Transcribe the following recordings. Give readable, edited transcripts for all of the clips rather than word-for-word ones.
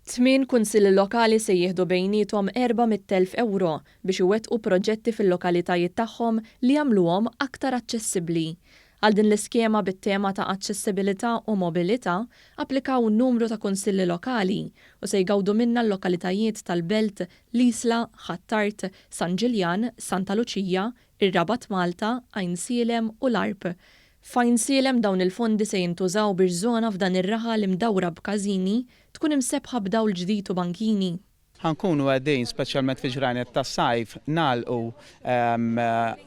Tmien kunsilli lokali se jieħdu bejniethom 400,000 ewro biex iwettqu proġetti fil-lokalitajiet tagħhom li jagħmluhom aktar aċċessibbli. Għal din l-iskema bit-tema ta' aċċessibilità u mobilità applikaw numru ta' kunsilli lokali u se jgawdu minnha l-lokalitajiet tal-Belt, l-Isla, Ħ'Attard, San Ġiljan, Santa Luċija, ir-Rabat Malta, Għajnsielem u l-Għarb. F'Għajnsielem dawn il-fondi se jintużaw biex żona f'dan ir-raħal imdawra b'każini tkun imsebbħa b'dawl ġdid u bankini. Ħa nkunu qegħdin, speċjalment fi ġranet tas-sajf, nagħlqu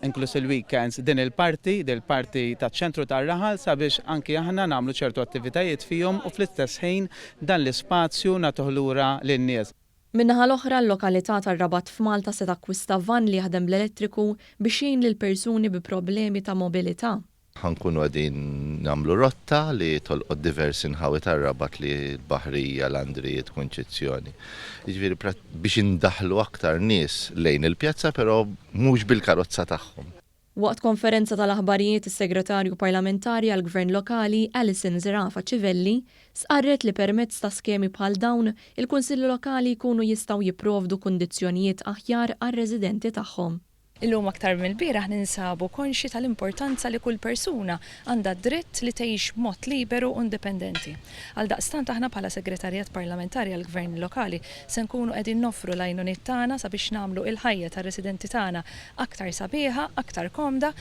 inkluż il-weekends din il-parti, din il-parti taċ-ċentru tar-raħal sabiex anki aħna nagħmlu ċertu attivitajiet fihom u fl-istess ħin dan l-ispazju nagħtuh lura lin-nies. Min-naħa l-oħra, l-lokalità tar-Rabat f'Malta se takkwista vann li jaħdem bl-elettriku biex jgħin lil persuni bi problemi ta' mobilità. Ħa nkunu qegħdin nagħmlu rotta li tolqot diversi nħawi tar-Rabat li l-Baħrija, l-Andrijiet, Kunċizzjoni. Jiġifieri biex indaħħlu aktar nies lejn il-pjazza però mhux bil-karozza tagħhom. Waqt konferenza tal-aħbarijiet is-Segretarju Parlamentari għall-Gvern Lokali Alison Zerafa Civelli stqarret li permezz ta' skemi bħal dawn il-Kunsilli Lokali jkunu jistgħu jipprovdu kundizzjonijiet aħjar għar-residenti tagħhom. Illum aktar mill-bieraħ ninsabu konxji tal-importanza li kull persuna għandha d-dritt li tgħix b'mod liberu u indipendenti. Għaldaqstant aħna bħala Segretarjat Parlamentari għall-Gvern Lokali se nkunu qegħdin noffru l-għajnuniet tagħna sabiex nagħmlu il-ħajja tar-residenti tagħna aktar sabiħa, aktar komda.